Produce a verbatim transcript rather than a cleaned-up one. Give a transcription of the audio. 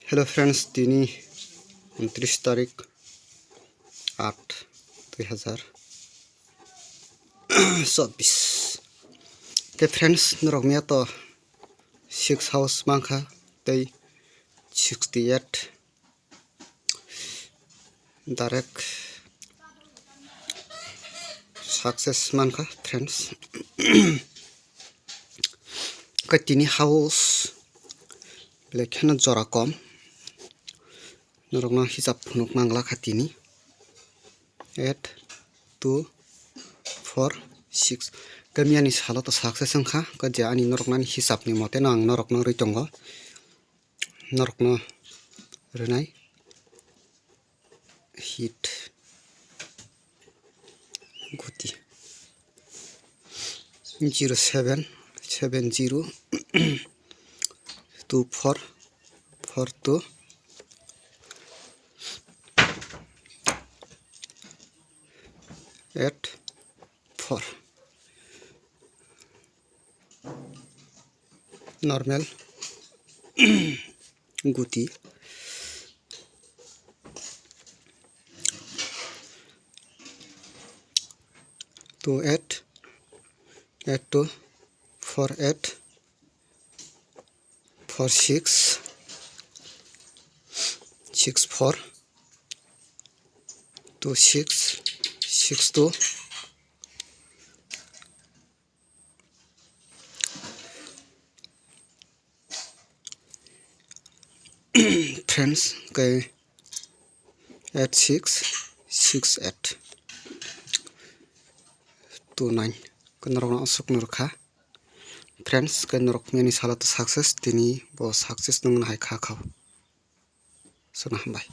Hello friends, tini untris tarik aat dui hazar chobbish. Ke friends, norok miya to six house mankha tei sixty eight direct success mankha friends. Ke tini house belai kheno jora kom. Norokno hisab phunuk mangla kha tini. Eight, two, four, six. Ke miyani salo to success wngkha. Ke je ani noroknani hisabni mote no ang norokno rwi tongo. Norokno rwnai. Hit. Guti. Zero seven, seven zero, two four, four two, eight four. Normal guti. Two eight, eight two, four eight, four six, six four, two six, six two. Friends, ke eight six six eight two nine. Ke norokno aswk nurkha. Friends, ke norok miyani salo to success, tini bo success nung nahai kha khao. Sono hambai.